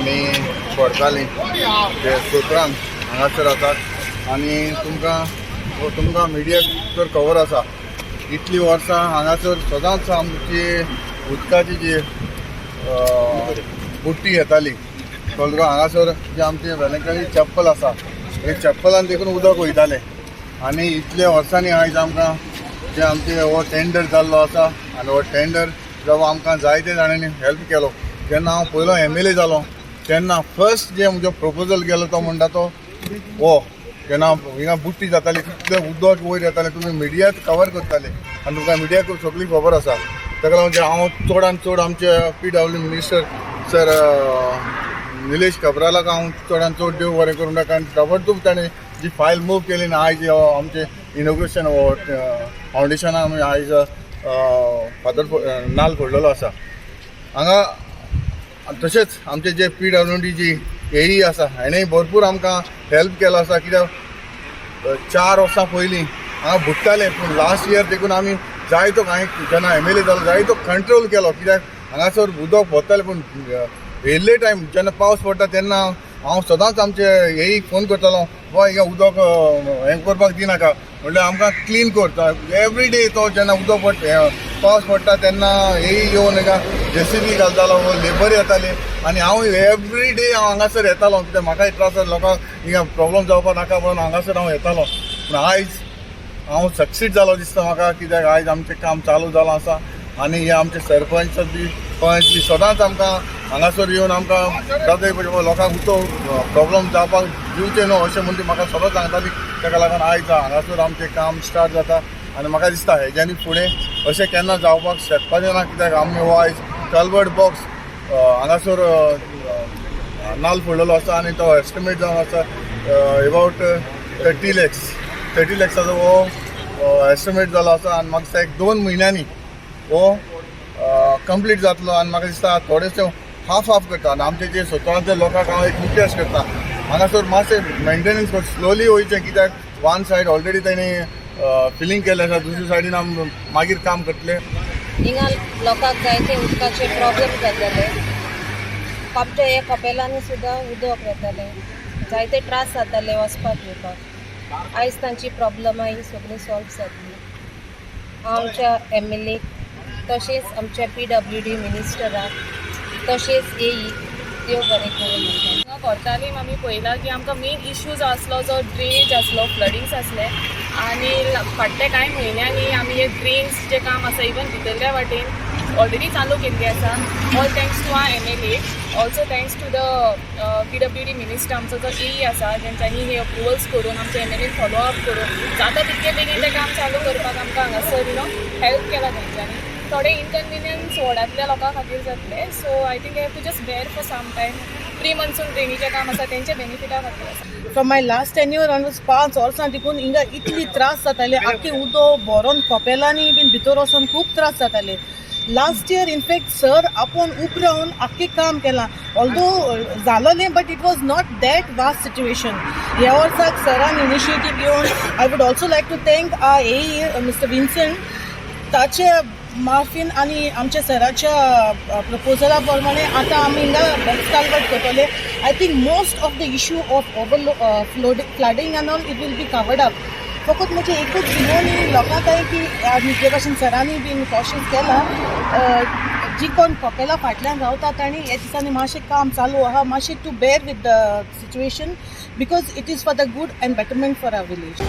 आनी कोरतालीं ते स्तोत्रांक हांगासर आसात. आनी तुमकां तुमकां मिडियाक तर खबर आसा, इतलीं वर्सां हांगासर सदांच आमची उदकाची जी बुट्टी येताली, कळ्ळें? हांगासर जे आमचे वेलंकणी चॅपल आसा, हे चॅपलान देखून उदक वयतालें. आनी इतल्या वर्सांनी आयज आमकां जे आमचे हो टेंडर जाल्लो आसा आनी हो टेंडर जावं आमकां जायते जाणांनी हेल्प केलो. जेन्ना हांव पयलो एमएलए जालो तेन्ना फर्स्ट जे म्हजो प्रपोजल गेलो तो म्हणटा तो हो, जेन्ना हिंगा बुट्टी जाताली, तितलें उदक वयर येतालें, तुमी मिडियात कवर करताले आनी तुमकां मिडियाक सगळी खबर आसा. ताका लागून जे हांव चडान चड आमचे पीडब्ल्यू मिनिस्टर सर निलेश कब्रालाक हांव चडान चड देव बरें करूं, कारण ताबडतोब ताणें जी फायल मूव केली ना, आयज आमचें इनॉग्रेशन फावंडेशनाक आमी आयज फातर नाल फोडलेलो आसा हांगा. तशेंच आमचे जे पीडब्ल्यू डी जी एई आसा, हेणें भरपूर आमकां हेल्प केलो आसा, कित्याक 4 वर्सां पयलीं हांगा बुडटालें, पूण लास्ट इयर देखून आमी जायतो कांय जेन्ना एमएलए जालो जायतो कंट्रोल केलो, कित्याक हांगासर उदक भरतालें. पूण येयल्ले टायम जेन्ना पावस पडटा तेन्ना हांव सदांच आमचे हेयीक फोन करतालो, बाबा हिंगा उदक हें करपाक दिनाका, म्हणल्यार आमकां क्लीन करता एवरी डे. तो जेन्ना उदक पडटा, पावस पडटा तेन्ना हेयी येवन हिंगा जेसीबी घालतालो, लेबर येताले आनी हांव एवरी डे हांव हांगासर येतालो, कित्याक म्हाकाय त्रास जाता, लोकांक हिंगा प्रॉब्लम जावपाक नाका म्हणून हांगासर हांव येतालो. पूण आयज हांव सक्सीड जालो दिसता म्हाका, कित्याक आयज आमचें काम चालू जालां आसा. आनी हे आमचे सरपंच बी पंच बी सदांच आमकां हांगासर येवन आमकां जाता लोकांक उतो प्रॉब्लम जावपाक दिवचें न्हू अशें म्हण ती म्हाका सदांच सांगताली. ताका लागून आयज हांगासर आमचें काम स्टार्ट जाता आनी म्हाका दिसता हेज्यानी फुडें अशें केन्ना जावपाक शकपाचें ना, कित्याक आमी हो आयज कल्वर्ट बॉक्स हांगासर नाल फोडलेलो आसा आनी तो एस्टिमेट जावन आसा एबाउट 30 लॅक्स. 30 लॅक्साचो हो एस्टिमेट जालो आसा आनी म्हाका दिसता एक 2 म्हयन्यांनी हो कंप्लीट जातलो. आनी म्हाका दिसता थोडेशे हाफ हाफ करता. आनी आमचे जे स्वताचे लोकांक हांव एक रिक्वेस्ट करता, हांगासर मातशें मेंटेनन्स स्लोली वयचें, कित्याक वन सायड ऑलरेडी तेणी फिलींग केलें आसा, दुसरी सायडीन आमी मागीर काम करतले. हिंगा लोकांक जायते उदकाचे प्रॉब्लेम जाताले. आमच्या हे कपेलांनी सुद्दां उदक वेतालें, जायते त्रास जाताले वचपाक येवपाक. आयज तांची प्रॉब्लमां ही सगळीं सॉल्व जातली. आमच्या एमएलए, तशेंच आमच्या पीडब्ल्यू डी मिनिस्टराक, तशेंच एई, देव बरें करूं म्हणटा. हांगा कोर्तालीम आमी पळयलां की आमकां मेन इश्यू जो आसलो, जो ड्रेनेज आसलो, फ्लडिंग्स आसले आनी फाटल्या कांय म्हयन्यांनी आमी हे ड्रेन्स जे काम आसा इवन भितरल्या वाटेन ऑलरेडी चालू केल्ली आसा, all thanks to our MLA, also thanks to the PWD minister, आमचो जो एई आसा, जेंच्यांनी हे अप्रुवल्स करून आमच्या एमएलएन फॉलो अप करून जाता तितके बेगीन तें काम चालू करपाक आमकां हांगासर हेल्प केला तेंच्यांनी. थोडे इनकन्विनियन्स वॉर्डांतल्या लोकां खातीर जातले, so I think have to just bear for some time. Pre monsoon ड्रेनीचें काम आसा, तेंच्या बेनिफिटा खातीर आसा. From my last tenure onwards, 5 वर्सां देखून हिंगा इतली त्रास जाताले, आख्खे उदक भरोन कपेलांनी बीन भितर वचोन खूब त्रास जाताले. Last year in fact sir आपोवन उब रावन आख्खें काम केलां. ऑल्दो जालोलें, but it was not that vast situation. ह्या वर्साक सरान इनिशिएटीव घेवन, I would also like to thank our AE Mister Vincent, ताचे मार्फीन आनी आमच्या सराच्या प्रपोजला प्रमाणे आतां आमी हिंगा बॉक्स कालवट करतले. I think most of the issue of over flooding and all, it will be covered up. फकत म्हजें एकूच विनवणी लोकांक आहे की आनी जे भाशेन सरांनी बीन कॉशन्स केला, जी कोण कपेला फाटल्यान रावता तांणी ह्या दिसांनी मातशें काम चालू आहा, मातशें to bear with the situation because it is for the good and betterment for our village.